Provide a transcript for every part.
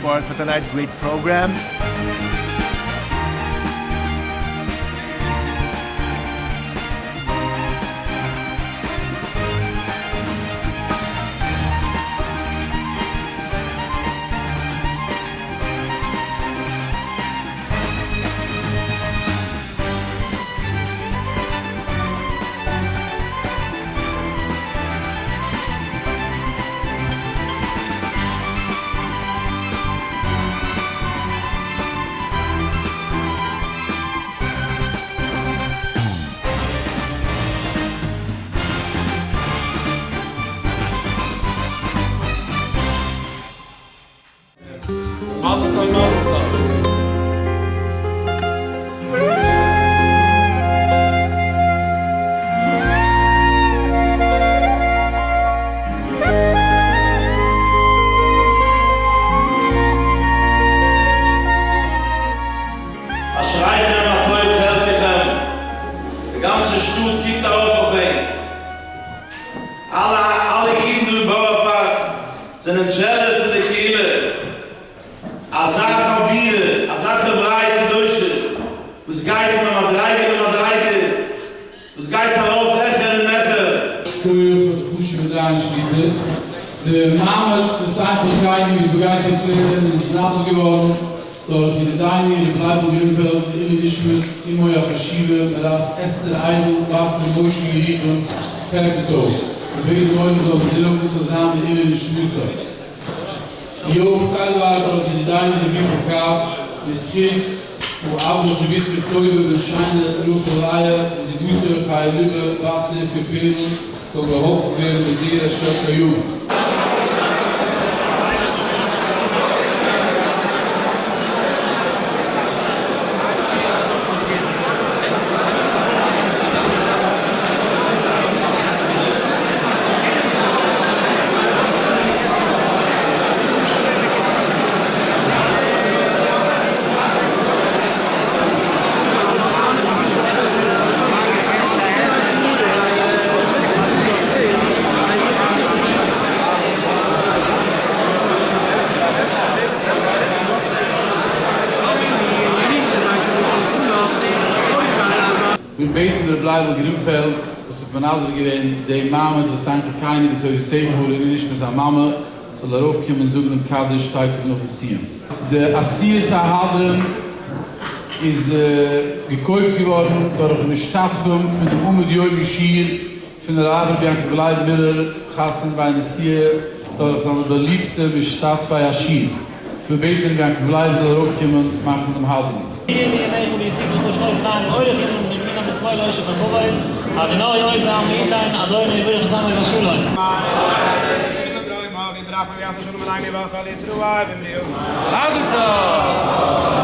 forward for tonight. Great program. מזל טוב מזל טוב. אשריכם מה טוב חלקכם, די גאנצע שטאט קוקט ארויף אויף ענק, אלע אלע אידן דא אין בארא פארק זענען jealous פון די קהילה, אזא חבורה, אזא חבריא קדושה וואס גייט ממדריגה למדריגה, וואס גייט ארויף העכער און העכער. שכוח פאר די חשובע דיין שליטא. די מעמד ותן חלקינו וואס מ'גייט יעצט לערנען איז נדבן געווארן דורך ידידינו ר' לייבל גרינפעלד לעילוי נשמת אמו החשובה מרת אסתר איידל בת ר' משה ירוחם פערטלטאג. מ'בעט דעם עולם זאל מיטזאגן ס'זאל זיין לעילוי נשמתה. ווי אויך טיילווייז דורך ידידינו די מיכל קאב לזכות האברך ר' יצחק טויבער בן שיינא רחל לאה וזוגתו חיה ליבע בת רבקה פערל זאל געהאלפן ווערן בזרע של קיימא. מיר בעטן ר' לייבל גרינפעלד וואס האט מנדב געווען דעם מעמד ותן חלקינו בתורתך לעילוי נשמת זיין מאמע זאל ארויפקומען און זאגן דעם קדיש תיכף נאכן סיום. די עשיית ההדרן איז געקויפט געווארן דורך די משתתפים פון דעם עמוד יומי שיעור פון הרב רבי יעקב לייב מילער חתן ביי נסיעה דורך זיינע באליבטע משתתפי השיעור. מיר בעטן רבי יעקב לייב זאל ארויפקומען מאכן דעם הדרן. יהיו ימיך ויוסיפו לך שנות חיים לאורך ימים מימינה משמאל עושר וכבוד, אדוני עוז לעמו יתן, אדוני יברך את עמו בשלום. מזל טוב!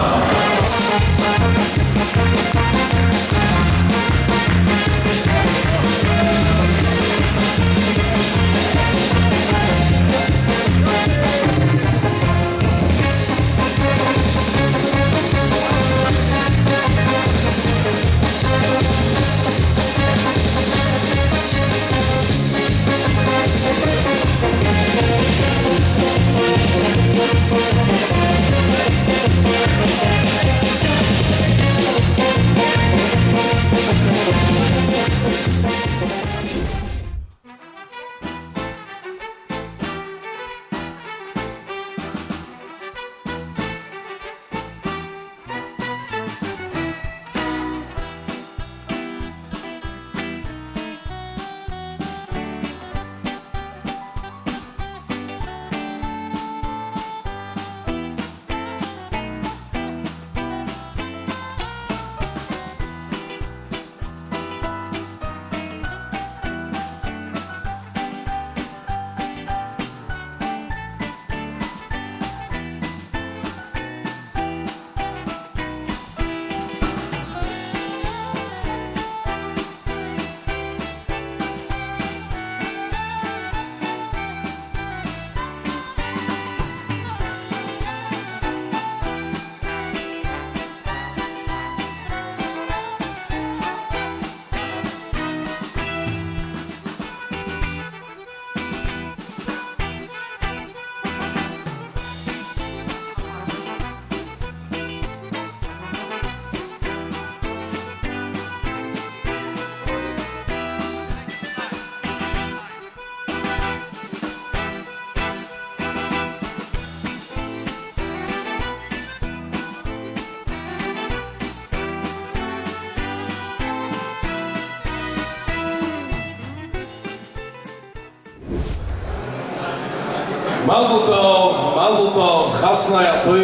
מזל טוב, מזל טוב, חתני התורה,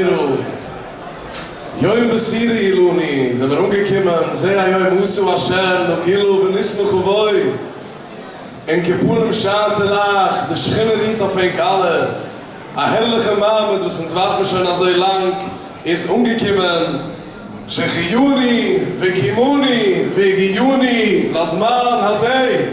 יום בשורה הוא לנו, זעמיר אנגעקומען, זה היום עשה השם, נגילה ונשמחה בו, ענקער פנים שיינט אייך, די שכינה רוהט אויף ענק אלע, א הערליכע מעמד וואס אונז ווארט מיר שוין אזוי לאנג איז אנגעקומען, שהחיינו וקיימנו והגיענו לזמן הזה.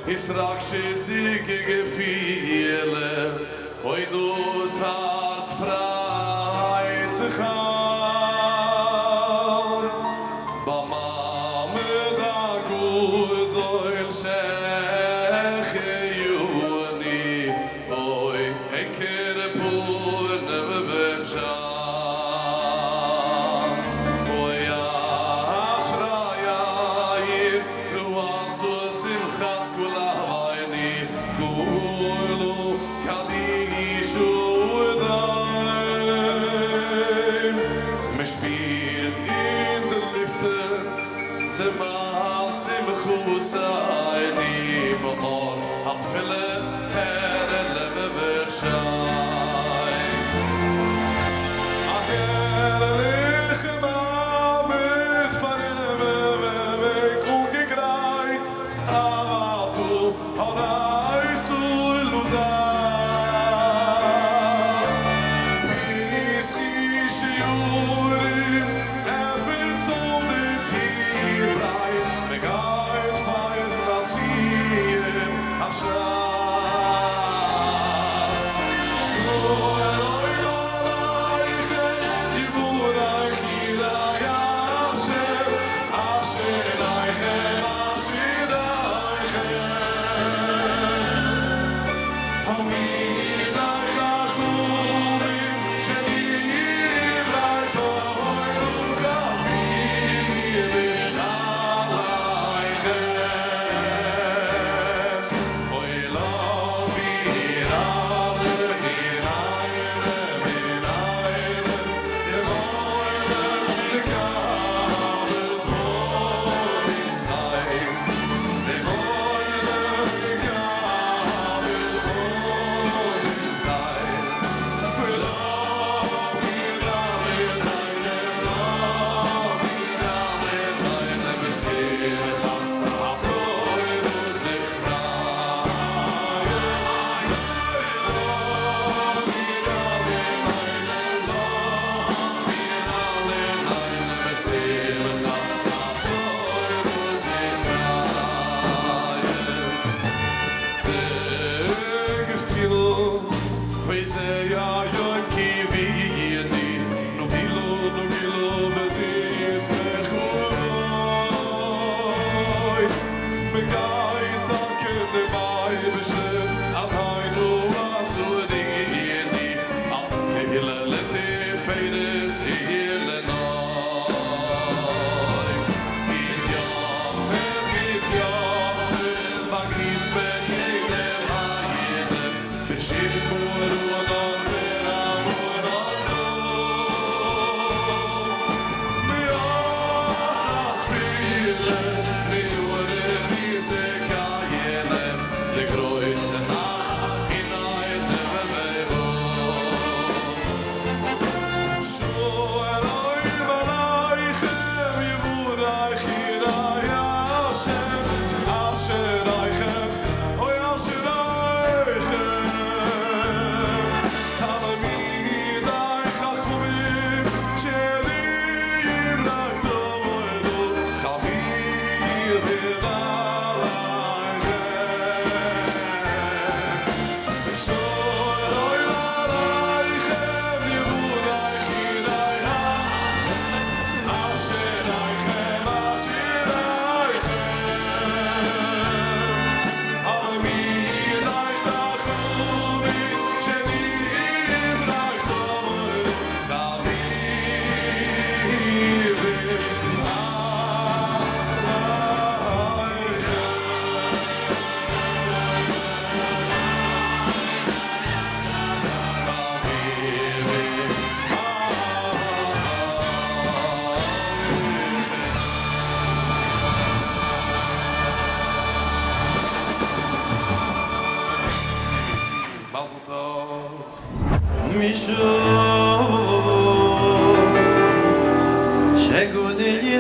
התרגשות'דיגע געפילן, אוי דאס הארץ פרייט זיך היינט, ביים מעמד הגדול שהחיינו, אוי ענקערע פנים שיינט, אוי אשרי העיר שמחת כולנו כולו קדישו די מ'שפירט אין די לופטן זמר שמחתינו באור התפילה הערליך שיין א הערליכע מעמד פאר ענק אנגעגרייט אתה הראת לדעת פתחו שערים עפנט אויף די טיר ברייט מען גייט פייערן א סיום הש"ס.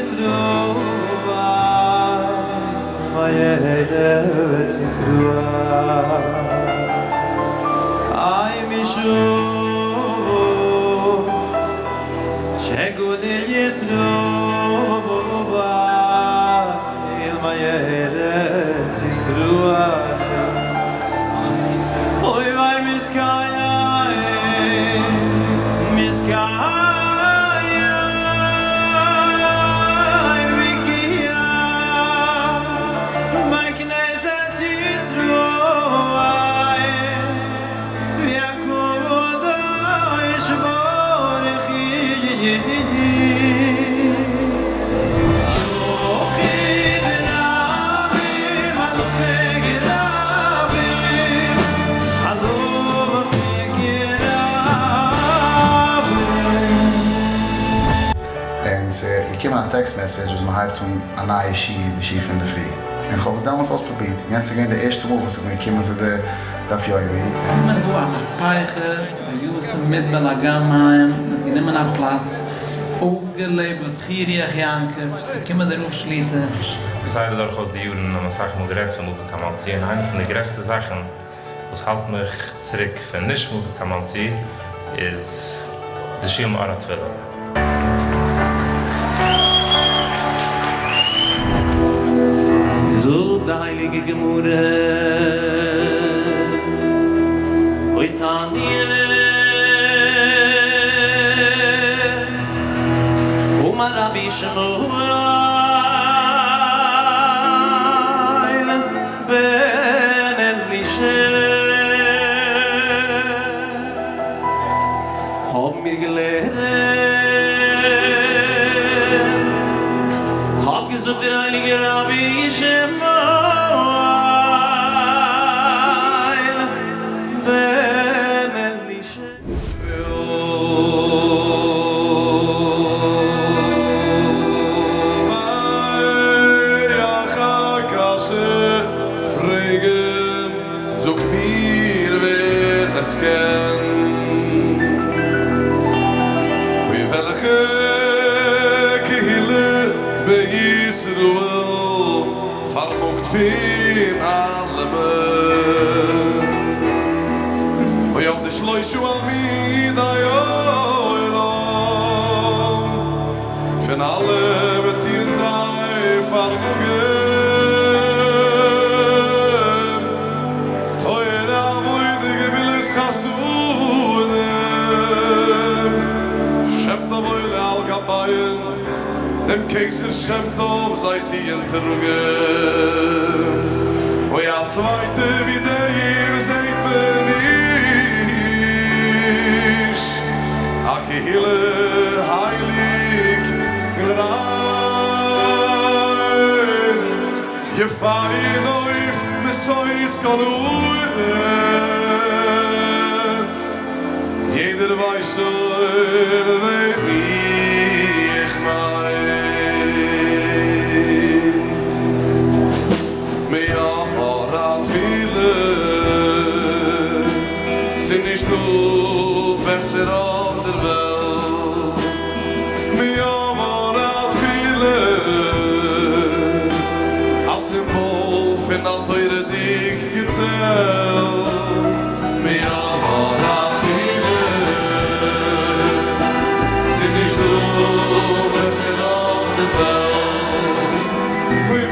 ישראל מארץ ישראל איי משום שגולי ישראל מארץ ישראל אוי וויי מיסקאי מיסקאי ויקיע מיי כנסת ישראל ויקודש ברוך און ס'איז געקומען א טעקסט מעסעדזש אז מ'הייבט אן א נייע שיעור, די שיעור פון די פרי, און כ'האב עס דעמאלטס אויספרובירט, יענץ איז געווען די ערשטע מאל וואס איך בין געקומען צו די דף יומי. קומען דא א מהפכה וישם מדבר לאגם מים, מען האט גענומען א פלאץ, אויפגעלעבט ותחי רוח יעקב, ס'איז געקומען דער רב שליטא. כסדר דורכאויס די יארן האבן אסאך מאל גערעדט פון מופן קיין מאנסי און איינע פון די גרעסטע זאכן וואס האלט מיך צוריק פון נישט מופן קיין מאנסי איז די שול מאור התפילה. זאגט די הייליגע גמרא, אוי תניא, אמר רבי ישמעאל בן אלישע, האבן מיר געלערנט, האט געזאגט דער הייליגער רבי ישמעאל בן אלישע. אייך א קשיא פרעגן, זאגט מיר ווער עס קען, ווי וועלכע קהילה בישראל פארמאגט פון אלעמען, אוי אויף די שלושה עמודי עולם, פון אלעמען טוען זיי פארמאגן, תורה עבודה גמילות חסדים, שם טוב עולה על גביהן, דעם כתר שם טוב זיי טוען טראגן, אוי א צווייטע ווי דעם זעט מען נישט, א קהילה הייליג און ריין, יפה נוף משוש כל הארץ, יעדער ווייסט שוין וועם איך מיין. מאור התפילה, ס'איז נישט דא בעסער אויף דער וועלט. מאור התפילה, א סימבאל פון א תורה'דיג געצעלט. מאור התפילה, ס'איז נישט דא בעסער אויף דער וועלט.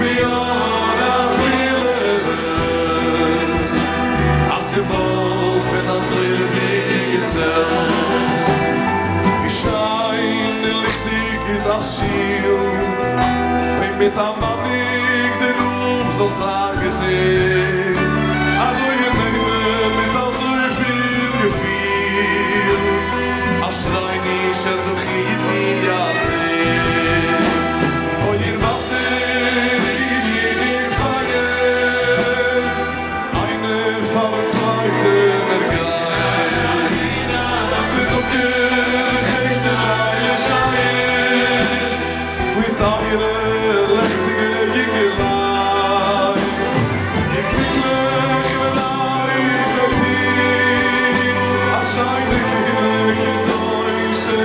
מאור התפילה, א סימבאל פון א תורה'דיג געצעלט. ווי שיין און ליכטיג איז א שול, ווען מיט א מנהיג דער רב זאל זיין געזונט, א רויע נעמען מיט אזויפיל געפיל, אשרינו שזכינו אצינד. אוי אין וואסער אין אין פייער, איינער פארן צווייטן ער גייט, צדקה חסד ישעיה, מיט אייערע לעכטיגע יונגעלייט, גליקליך און רייך וועט איר, א שיינע קהילה קדושה.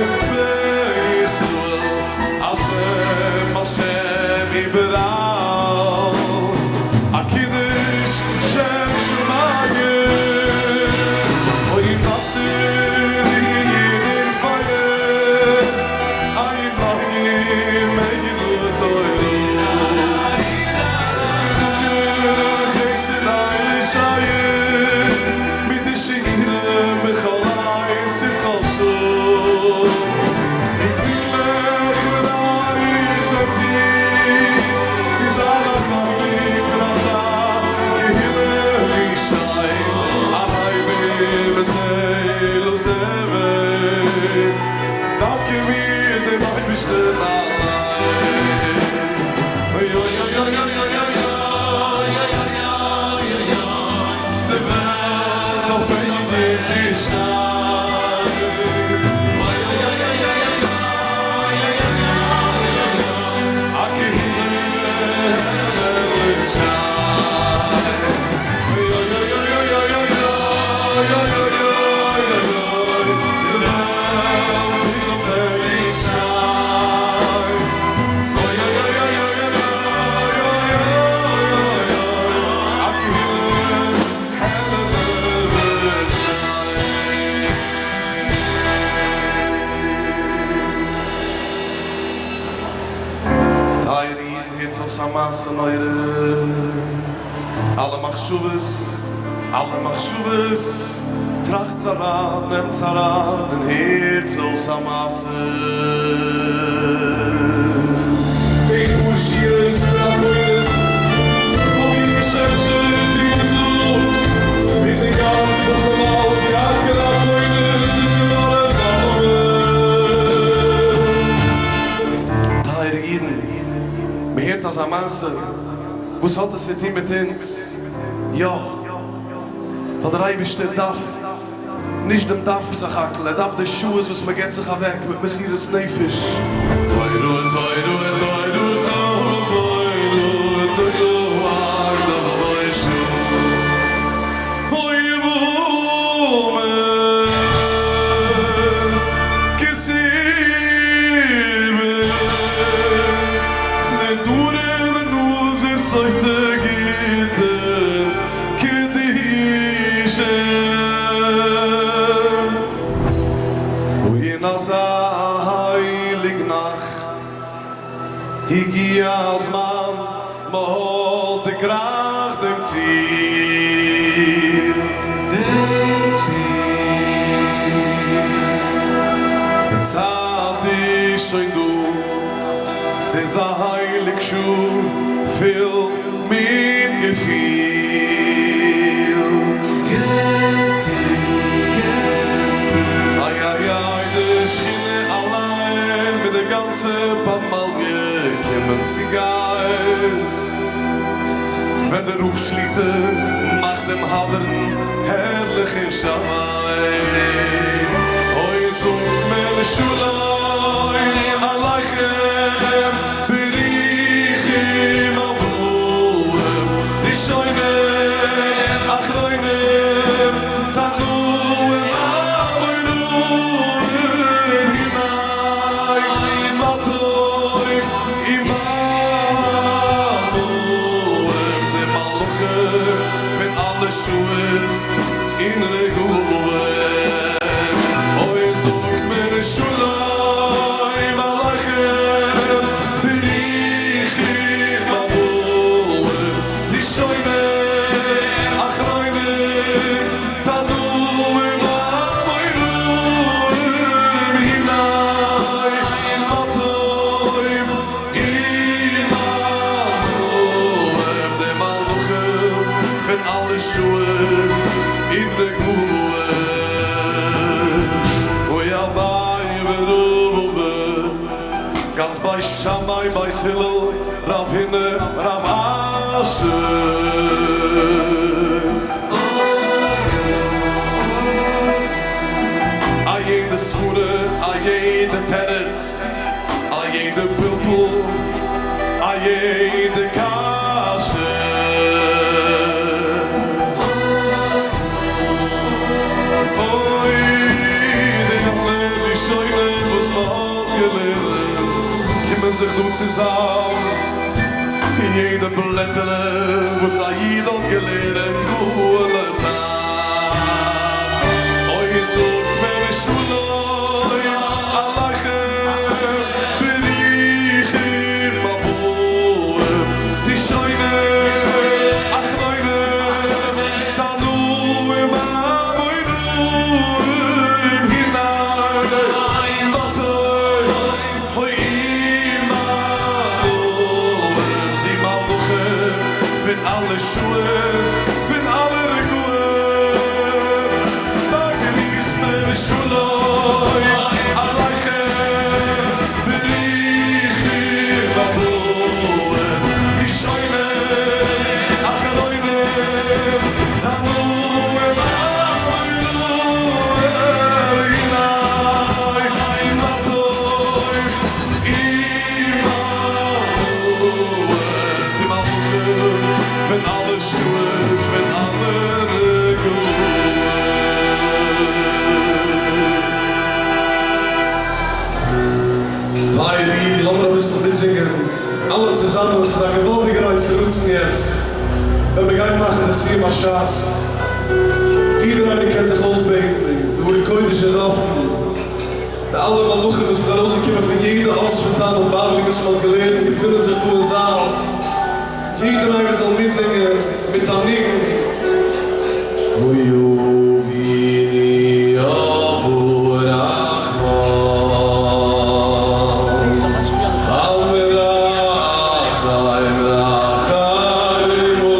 אייבערשטן אליין. אוי אוי אוי אוי אוי אוי אוי אוי אוי אוי אוי אוי די וועלט אויף אייביג וועט שטיין. אוי אוי אוי אוי אוי אוי אוי אוי אוי אוי א קהילה העלער שיין. אוי אוי אוי אוי אוי אוי אוי אוי אוי אוי אוי די וועלט אויף אייביג שטיין. אוי אוי אוי אוי אוי אוי אוי אוי אוי אוי א קהילה העלער שיין. טייערע אידן, הערטס אויס א מעשה נורא, אלע מחשבות, אלע מחשבות, טראכטס אריין, נעמטס אריין און הערטס אויס א מעשה. איך פאר שורות פון אקוידעס, האב איר געשעפשעט און געזאגט, ביז אין גאנץ בוכנוואלד יעקל אקוידעס איז געווארן א נאמען. טייערע אידן, מען הערט אזא מעשה, וואס האט עס צו טון מיט אונז? יא, ווייל דער אייבערשטער דארף נישט דעם דף סך הכל, ער דארף די שעות וואס מען געבט זיך אוועק מיט מסירות נפש. תורה תורה תורה תורה תורה אוי יבמות כתובות נדרים נזיר סוטה גיטין קידושין אוי אין אזא הייליג נאכט הגיע הזמן מ'האט דערגרייכט דעם ציל. דעם ציל. די צייט איז שוין דא, ס'איז א הייליג שעה פול מיט געפיל. געפיל. איי איי איי די שכינה אליין מיט די גאנצע פמליא קומען צו גיין ווען דער רב שליט"א מאכט דעם הדרן הערליך און שיין. אוי זאגט מען שלום עליכם ברוכים הבאים ראשונים אחרונים תנאים אמוראים הנה מה טוב ומה נעים די מלאכים פון אלע שעות און רגעים אוי זאגט מען שלום עליכם ברוכים הבאים ראשונים אחרונים תנאים אמוראים הנה מה טוב ומה נעים די מלאכים פון אלע שעות און רגעים אוי אביי ורבא גאנץ בית שמאי בית הלל רב הונא רב אשי. א יעדע סברה א יעדע תירוץ א יעדע פלפול א יעדע קשיא. אוי די אלע ראשונים וואס מ'האט געלערנט קומען זיך דא צוזאם. יעדע בלעטעלע וואס א איד האט געלערנט מלא טעם. אוי זאגט מען שלום עליכם ברוכים הבאים ראשונים אחרונים תנאים אמוראים הנה מה טוב ומה נעים די מלאכים פון אלע שעות פון אלע רגעים באגריסט מען שלום עליכם ברוכים אביסל מיטזינגען אלע צוזאמען, עס איז א געוואלדיגער עת רצון יעצט ווען מען גייט מאכן די סיום הש"ס, יעדער איינער קען זיך אויסבעטן, די ארון קודש איז אפן, די אלע מלאכים וואס איז ארויסגעקומען פון יעדע אות פון תלמוד בבלי וואס מען האט געלערנט געפינען זיך דא אין זאל, יעדער איינער זאל מיטזינגען מיט א ניגון. אוי אבינו אב הרחמן המרחם רחם עלינו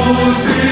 ובצר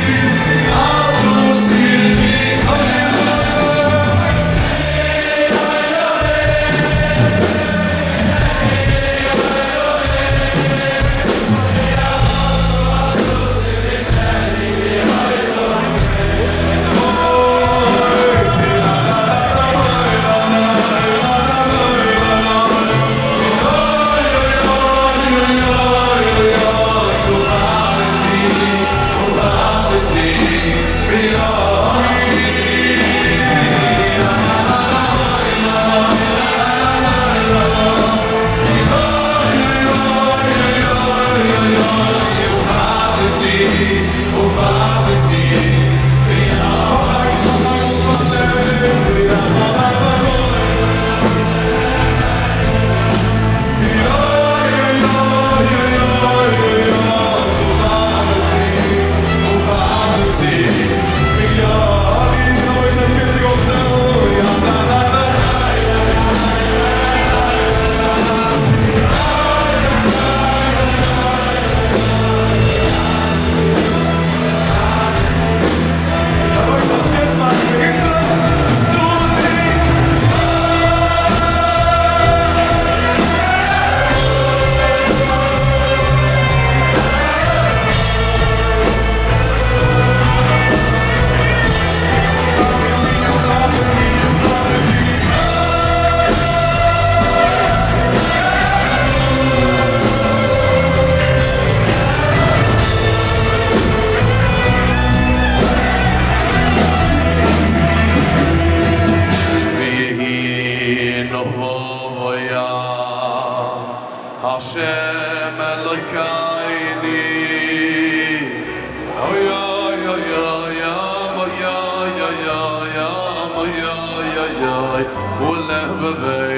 לבנו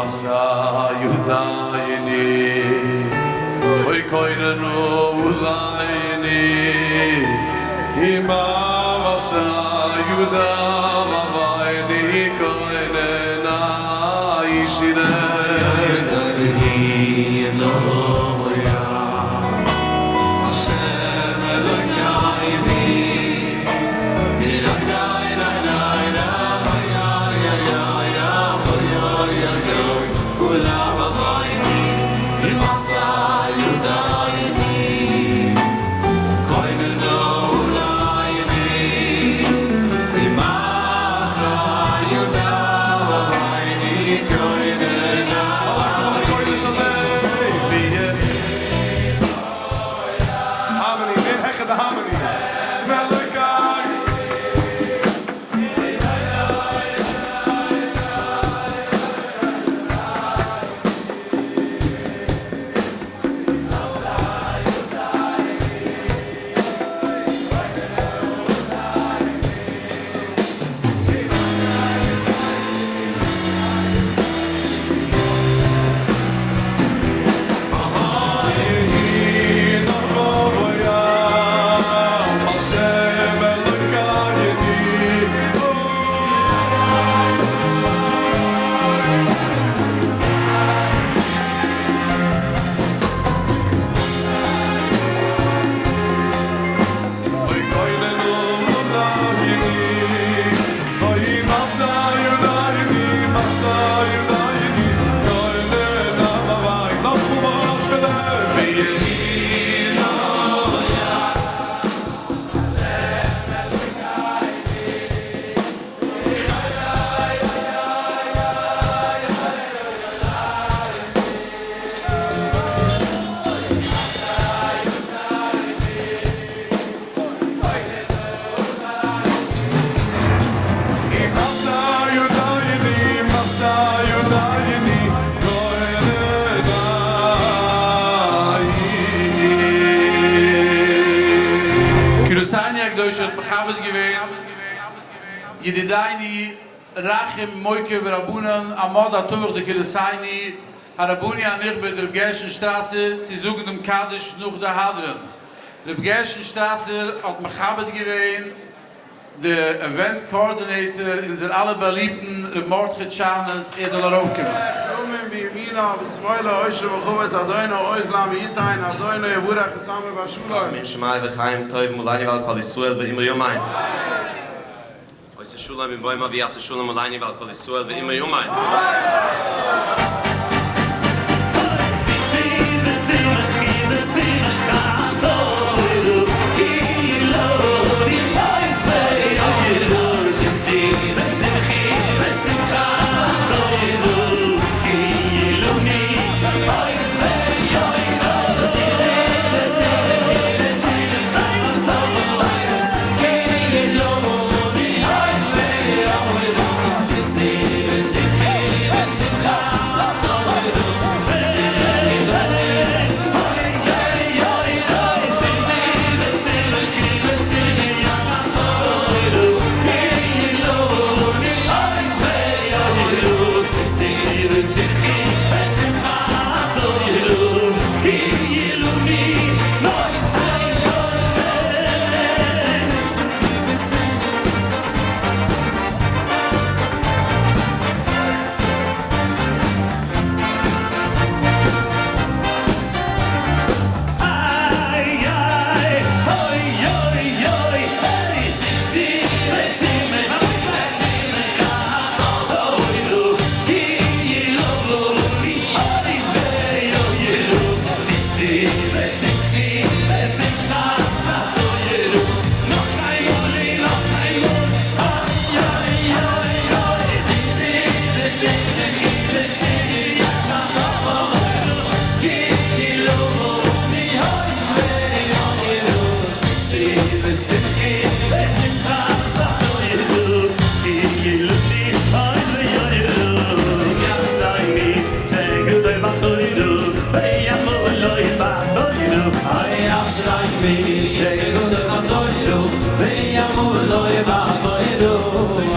מסע יודייני אוי קויננו אולייני אימא מסע יהודה בבייני קויננה אישינה Harmony, in hecha the harmony. Melokai. Kirosania Gdosh hat mechabed gewesen. Yedidaini Rachim Moike Rabunan Amod Atuch de Kirosani Harabuni Anich bet Reb Gershon Strasser sie suchen dem Kaddish noch der Hadren. Reb Gershon Strasser hat mechabed gewesen de event coordinator in der alle beliebten Reb Mordechai Tschanes, er soll er aufkommen. Rumen biyemina, b'smoila, oishe v'chovet, adoino, oizlam, v'yitain, adoino, yevurach, esame, v'ashulon. Min Shemai v'chaim toiv mulani v'al kol Yisrael v'imri yomayim. Oise shulam im boima v'yase shulam mulani v'al kol Yisrael v'imri yomayim.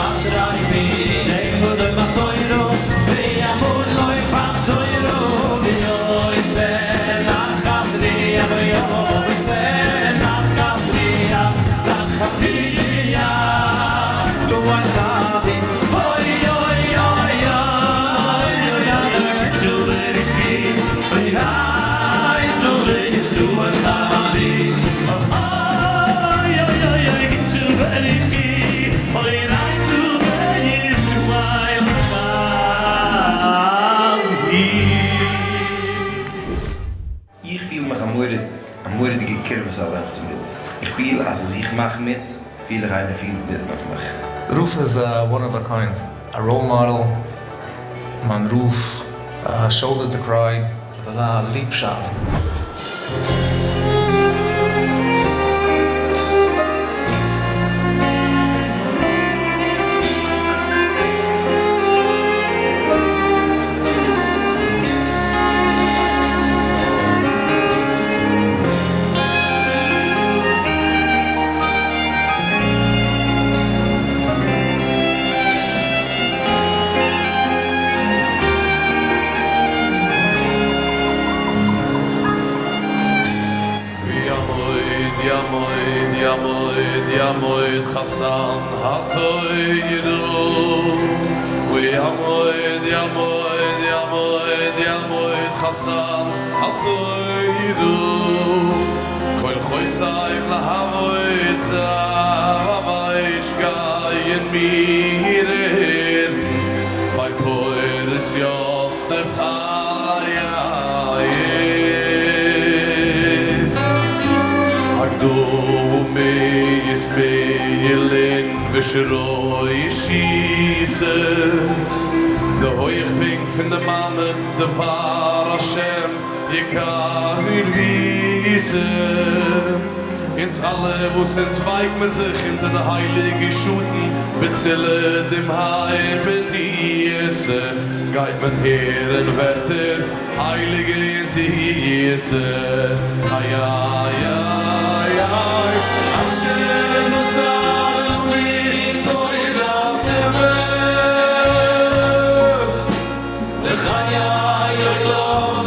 Ashrei mi, shei godoy batoiru, איך פיל מיך א מורא'דיגע קירבת הלב צום רב, איך פיל אז אז איך מאך מיט, פיל איך איינער פילט מיט מיט מיך. די רב איז one of a kind, א role model, מיין רב, א shoulder to cry. האט אזא ליבשאפט. יעמוד יעמוד יעמוד חתן התורה ויעמוד יעמוד יעמוד יעמוד חתן התורה כל חוצב להבות באש גייען מיר ביי פורת יוסף על היאור אקדמות פעלין ושרוי שיסה די הויכפונקט פון די מעמד דבר השם יקר ויסה אונז אלע וואס אונז ווייג מיר זיך אונטער די הייליגע שאטן בצילא דמהימנותא גייט מען הערן ווערטער הייליגע און זיסע איי איי איי איי אשר נתן לי תורת אמת וחיי עולם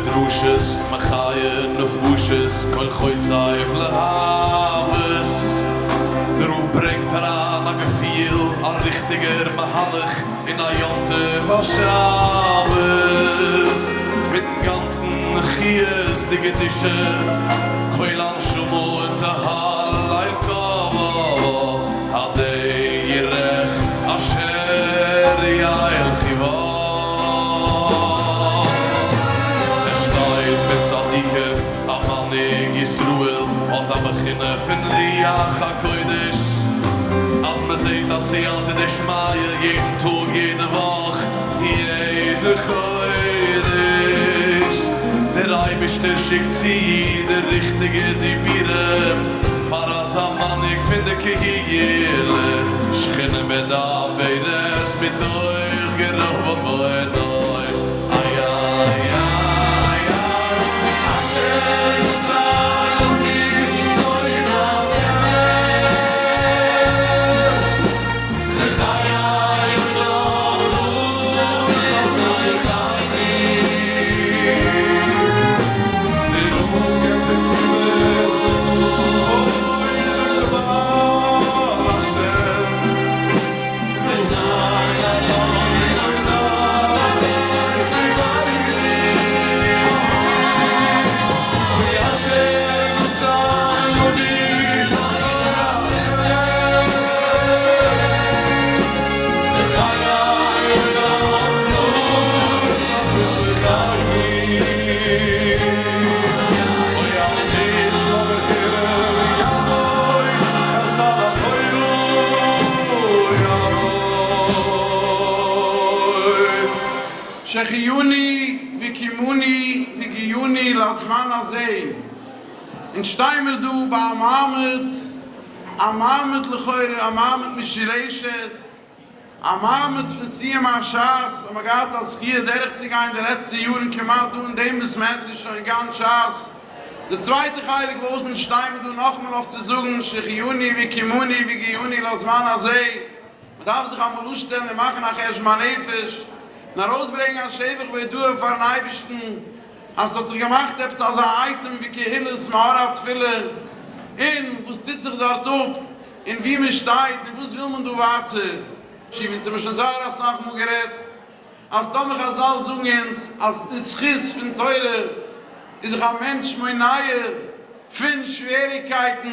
דרשות, מחיה נפשות, כל חוצב להבות. דער רב ברענגט אריין א געפיל, א ריכטיגער מהלך אין א יום טוב א שבת. מיטן גאנצן חיות דקדושה, קול הנשמה ותהלל קה הדרך אשר ילכו בה. עס שטייט פון צדיקים, א מנהיג ישראל האט א בחינה פון רוח הקודש, אז מען זעט א סייעתא דשמיא יעדן טאג יעדע וואך יעדע חודש, דער אייבערשטער שיקט צו די ריכטיגע דיבורים פאר אזא מנהיג פון די קהילה, שכינה מדברת מתוך גרונו. איי איי איי איי אשר נתן לי תורת אמת וחיי עולם שהחיינו וקיימנו והגיענו לזמן הזה, אונז שטיי מיר דא ביי א מעמד, א מעמד לכאורה א מעמד משולשת, א מעמד פון סיום הש"ס, האט מען געהאט א זכי' דורכצוגיין די לעצטע יארן כמעט דא אין דעם בית מדרש שוין גאנץ ש"ס, די צווייטע חלק וואס אונז שטיי מיר דא נאכאמאל אויף צו זאגן שהחיינו וקיימנו והגיענו לזמן הזה, מען דארף זיך אמאל אפשטעלן און מאכן א חשבון הנפש און ארויסברענגען א שבח והודאה פארן אייבערשטן אז ס'האט זיך געמאכט עפעס אזא אייטעם ווי קהילת מאור התפילה און וואס טוט זיך דארט אפ און וואו מען שטייט און וואס וויל מען דא ווייטער. שוין אונז האמיר שוין זייער אסאך מאל גערעדט אז טאמער חזל זאגן אונז אז אין זכות פון תורה איז זיך א מענטש מונע פון שוועריגקייטן,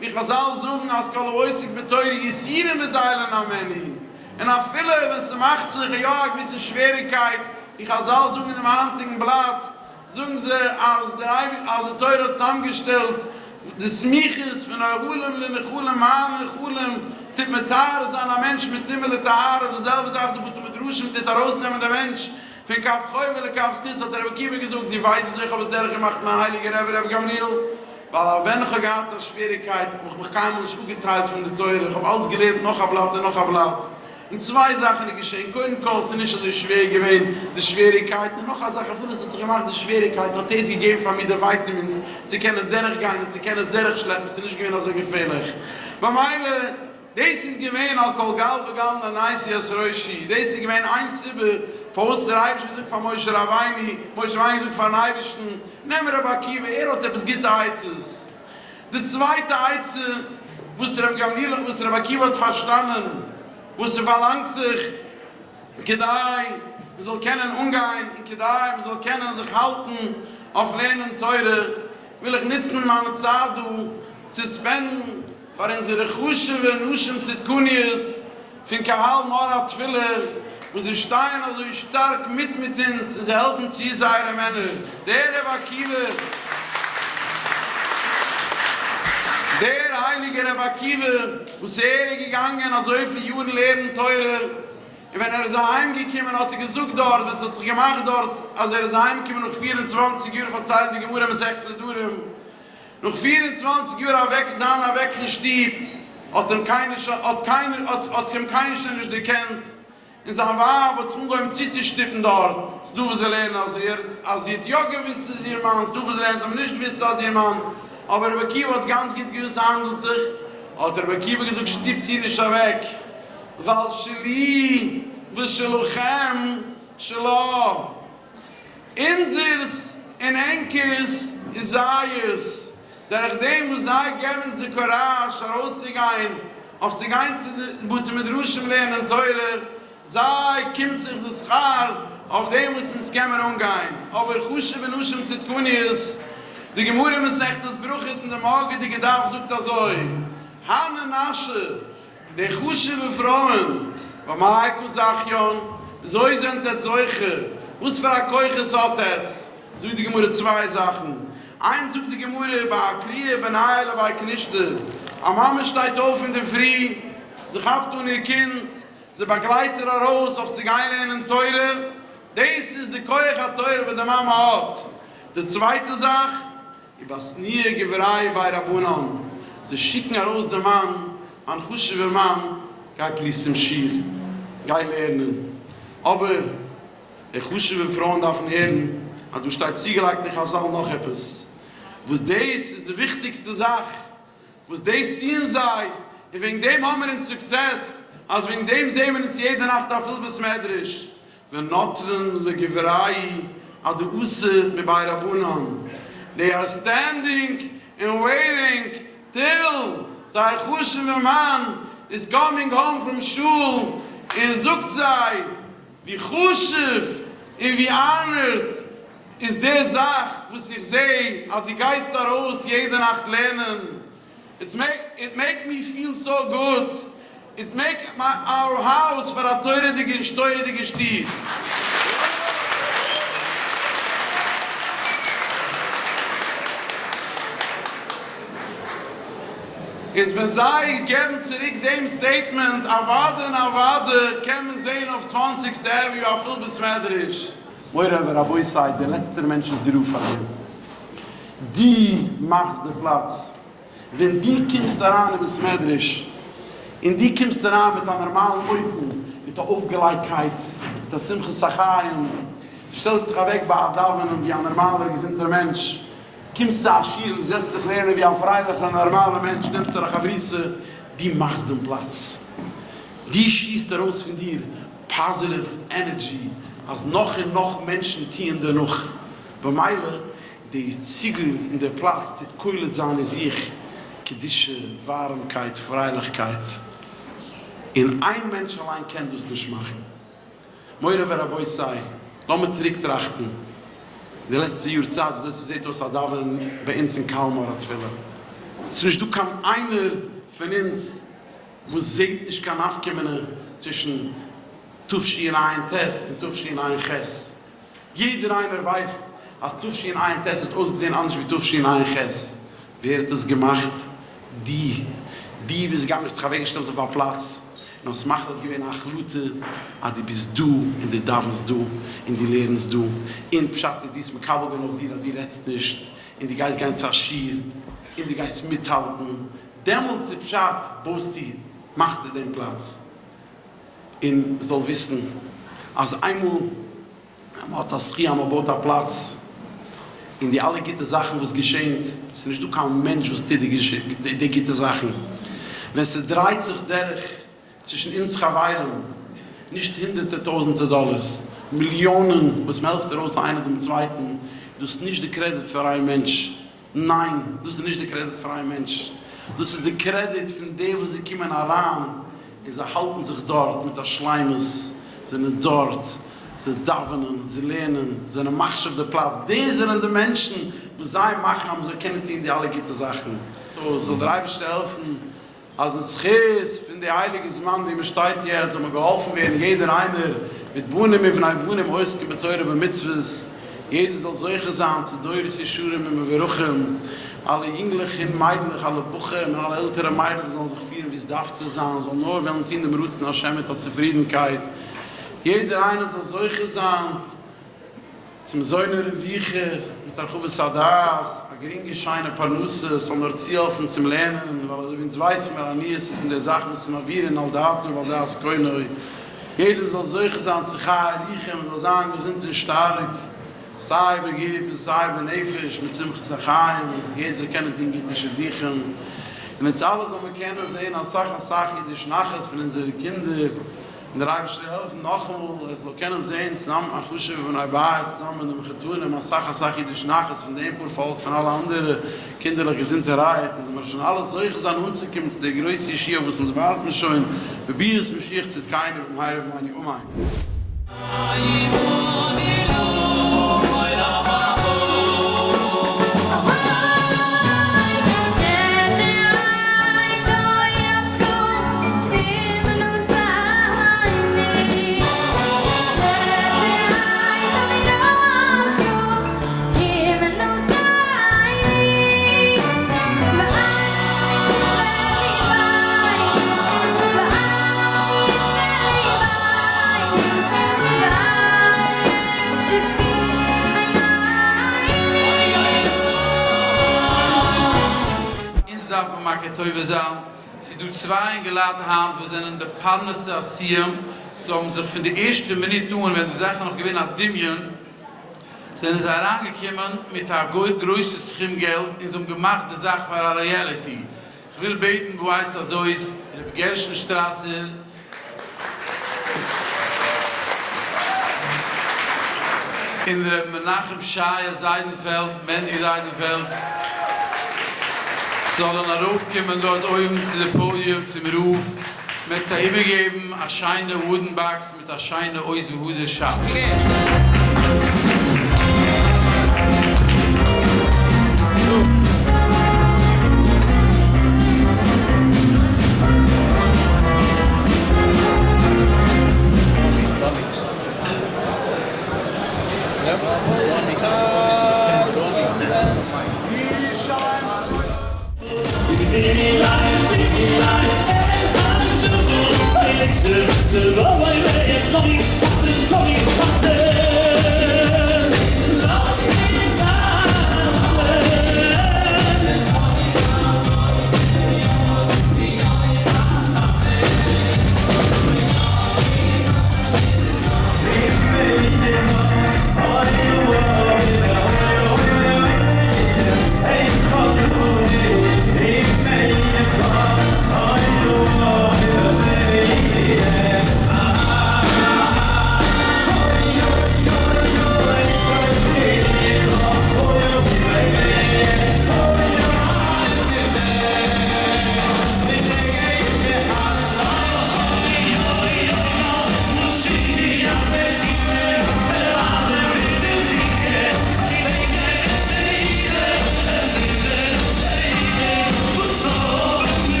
ווי חזל זאגן אז כל העוסק בתורה יסורים בטילין הימנו, און אפילו ווען ס'מאכט זיך יא א געוויסע שוועריגקייט, ווי חזל זאגן אין דעם היינטיגן בלאט, זאגן זיי אז דער אז די תורה האט צוזאמגעשטעלט די סמיכות פון אהלים לנחלים מיין נחלים טוט מטהר זיין א מענטש מטומאה לטהרה, די זעלבע זאך די בתי מדרשים טוט ארויסנעמען די מענטש פון כף חובה לכף זכות האט רבי עקיבא געזאגט דו ווייסט וויאזוי איך האב עס דורך געמאכט מיין הייליגער רבי רבי גמליאל ווייל א ווען איך האב געהאט א שוועריקייט האב איך מיך קיינמאל נישט אפגעטיילט פון די תורה איך האב אלץ געלערנט נאך א בלאט און נאך א בלאט און צוויי זאכן איז געשען, קודם כל ס'איז נישט אזוי שווער געווען די שוועריקייט, און נאך א זאך אפילו ס'האט זיך געמאכט די שוועריקייט האט דאס געגעבן פאר מיר די ווייטעמינס צו קענען דורכגיין און צו קענען עס דורכשלעפן, ס'איז נישט געווען אזוי געפערליך. במילא דאס איז געווען על כל גל וגל נענעתי את ראשי, דאס איז געווען איין סיבה פארוואס דער אייבערשטער האט געזאגט פאר משה רבינו, משה רבינו האט געזאגט פארן אייבערשטן, נעם רבי עקיבא ער האט עפעס גוטע עצות. די צווייטע עצה וואס ר' גמליאל וואס רבי עקיבא האט פארשטאנען וואס ס'פארלאנגט זיך כדי מ'זאל קענען אנגיין און כדי מ'זאל קענען זיך האלטן אויף לערנען תורה, וויל איך נוצן מיינע צייט דא צו ספענדן פאר אונזערע חשוב'ע נשים צדקניות פון קהל מאור התפילה וואס זיי שטייען אזוי שטארק מיט מיט אונז און זיי העלפן צו זייערע מענער, דער רבי עקיבא, דער הייליגער רבי עקיבא וואס ער איז געגאנגען אזויפיל יארן לערנען תורה, און ווען ער איז אהיים געקומען האט ער געזאגט דארט ווען ס'האט זיך געמאכט דארט אז ער איז אהיים געקומען נאך פיר און צוואנציג יאר פארציילט די גמרא מסכת נדרים, נאך פיר און צוואנציג יאר אוועק זיין אוועק פון שטוב האט אים קיינער שוין האט קיינער האט האט אים קיינער שוין נישט דערקענט, און זיין ווייב האט זיך אנגעהויבן צוצושטופן דארט, ס'דא וואס זיי לערנען אז ער האט אז זי האט יא געוואוסט ס'איז איר מאן, ס'דא וואס לערנען זיי האבן נישט געוואוסט ס'איז איר מאן, אבער רבי עקיבא האט גאנץ גוט געוואוסט ס'האנדלט זיך, האט רבי עקיבא געזאגט שטופט זי נישט אוועק, ווייל שלי ושלכם שלה. אונזערס און ענקערס איז זייערס, דורך דעם וואס זיי געבן אונז די קוראזש ארויסצוגיין אויף צו גיין צו די בתי מדרשים לערנען תורה, זיי קומט זיך די שכר אויף דעם וואס אונז קען מיר אנגיין. אבער חשוב'ע נשים צדקניות, די גמרא מסכת ברכות אין די מארגעדיגע דף זאגט אזוי, הני נשי, די חשוב'ע פרויען, במאי קא זכיין, וויאזוי זענט עטץ זוכה? וואס פאר א כוחות האט עטץ? זאגט די גמרא צוויי זאכן, איינס זאגט די גמרא באקרויי בנייהו לבי כנישתא, א מאמע שטייט אויף אינדערפרי, זי כאפט אן איר קינד, זי באגלייט איר ארויס אויף צו גיין לערנען תורה, דאס איז די כח התורה וואס די מאמע האט. די צווייטע זאך, ובתניוהי גברייהו בי רבנן, זיי שיקן ארויס די מאן, מיין חשוב'ער מאן, גיי פליז צום שיעור, גיי לערנען. אבער די חשוב'ע פרויען דארפן הערן אז דא שטייט צוגעלייגט אין חזל נאך עפעס, וואס דאס איז די וויכטיגסטע זאך, וואס דאס טוען זיי, און וועגן דעם האמיר אונז סוקסעס, אז וועגן דעם זעהן מיר אונז יעדע נאכט א פול בית מדרש, ונטרן לגברייהו עד דאתו מבי רבנן, דעי אר סטענדינג און וועיטינג טיל זייער חשוב'ע מאן איז קאמינג האום פרום שול און זאגט זיי ווי חשוב און ווי אנערד איז די זאך וואס איך זעה אז דו גייסט ארויס יעדע נאכט לערנען, איטס מעיק איט מעיק מי פיל סאו גוד, איטס מעיק אווער האוז פאר א תורה'דיגע און שטורה'דיגע שטוב. איז ווען זיי געבן צוריק דעם statement, אוואדע און אוואדע קען מען זעהן אויף צוואנציגסטע avenue א פול בית מדרש. מורי ורבותי, דער לעצטער מענטש איז דער רב פאר דעם. דו מאכסט די פלאץ. ווען דו קומסט אריין אין בית מדרש, און דו קומסט אריין מיט א נארמאלן אופן, מיט א אויפגעלייגטקייט, מיט א שמחת החיים, דו שטעלסט דיך אוועק ביי א דאווענען ווי א נארמאלער געזונטער מענטש, קומסט צו א שיעור און זעצט זיך לערנען ווי א פרייליכער נארמאלער מענטש, נעמסט דיר א חברותא, דו מאכסט דעם פלאץ. דו שיסט ארויס פון דיר positive energy אז נאך און נאך מענטשן טוען דיר נאך, במילא די ציגל און דער פלאץ טוט קולט זיין אין זיך קדושה, ווארעמקייט, פרייליכקייט, און איין מענטש אליין קען דאס נישט מאכן. מורי ורבותי, לאמיר צוריק טראכטן די לעצטע יאר צייט וויאזוי ס'זעט אויס א דאווענען ביי אונז אין קהל מאור התפילה. ס'איז נישט דא קיין איינער פון אונז וואס זעט נישט קיין נפקא מינה צווישן תשע"ט און תשע"ח. יעדער איינער ווייסט אז תשע"ט האט אויסגעזען אנדערש ווי תשע"ח. ווער האט עס געמאכט? דו. דו ביסט געגאנגען האסט דיך אוועקגעשטעלט אויף א פלאץ און האסט מחליט געווען א החלטה אז דו ביסט דא און דו דאווענסט דא און דו לערנסט דא, און פשט איז דו האסט מקבל געווען אויף דיר אז דו רעדסט נישט און דו גייסט גיין צו א שיעור און דו גייסט מיטהאלטן, דעמאלטס איז פשט בויסטו מאכסטו דעם פלאץ. און מ'זאל וויסן אז איינמאל מ'האט א זכי' אז מ'בויט א פלאץ, און די אלע גוטע זאכן וואס געשענט, ס'איז נישט דא קיין מענטש וואס טוט די גוטע זאכן, ווען ס'דרייט זיך דורך צווישן אונז חברים, נישט הונדערטער טויזענטער דאלערס, מיליאנען וואס מ'העלפט ארויס איינער דעם צווייטן, דאס איז נישט די קרעדיט פאר איין מענטש, ניין, דאס איז נישט די קרעדיט פאר איין מענטש, דאס איז די קרעדיט פון די וואס זיי קומען אריין און זיי האלטן זיך דארט מיט א שלימות, זענען דארט, זיי דאווענען, זיי לערנען, זענען מחשיב די פלאץ, די זענען די מענטשן וואס זיי מאכן אז מען זאל קענען טון די אלע גוטע זאכן. זאל דער אייבערשטער העלפן אז אין זכות פון די הייליגע זמן ווי מען שטייט יעצט זאל מען געהאלפן ווערן יעדער איינער מיט בנים ובני בנים עוסקים בתורה ובמצוות, יעדער זאל זוכה זיין צו דורות ישרים ומבורכים, אלע יונגלעך און מיידלעך, אלע בחורים און אלע עלטערע מיידלעך זאלן זיך פירן ווי עס דארף צו זיין, זאלן נאר וועלן טון דעם רצון השם מיט א צופרידנקייט, יעדער איינער זאל זוכה זיין. צו מזוני רויחי, מיט הרחבת הדעת, א גרינגע שיינע פרנסה, ס'זאל נאר צוהעלפן צום לערנען, ווייל אזוי ווי אונז ווייסן מיר עניות איז פון די זאכן וואס איז מעבירין על דעתו ועל דעת קונו, יעדער זאל זוכה זיין צו חיי ארוכים, מען זאל זיין געזונט און שטארק, סיי בגוף און סיי בנפש, מיט שמחת החיים, יעדער זאל קענען טון גוטע שידוכים, און אונז אלע זאל מען קענען זען אסאך אסאך אידיש נחת פון אונזערע קינדער. און דער אייבערשטער זאל העלפן נאכאמאל איך זאל קענען זען צוזאמען מיט מיין חשוב'ע בני בית צוזאמען מיט די מחותנים אסאך אסאך אידיש נחת פון דעם פאר פאלק פון אלע אנדערע קינדערלעך געזונטערהייט און זאל מיר שוין אלע זוכה זיין אנצוקומען צו דער גרויסע ישועה וואס אונז ווארטן שוין בביאת משיח צדקינו במהרה בימינו אמן. אונז דארף מען מכיר טובה זיין, ס'איז דא צוויי אינגעלייט היינט וואס זענען די פרנסי הסיום, זיי האבן זיך פון די ערשטע מינוט אן ווען די זאך איז נאך געווען א דמיון, זענען זיי אריינגעקומען מיט א גרויסע סכום געלט און זיי האבן געמאכט די זאך פאר א reality, כ'וויל בעטן בעת הזאת ר' גרשון שטראסער, און ר' מנחם שייע זיידענפעלד, מענדי זיידענפעלד, זאלן ארויפקומען דארט אויבן צו די podium צום רב, מ'עט זיי איבערגעבן א שיינע wooden box מיט א שיינע עוז והדר שס. מיט.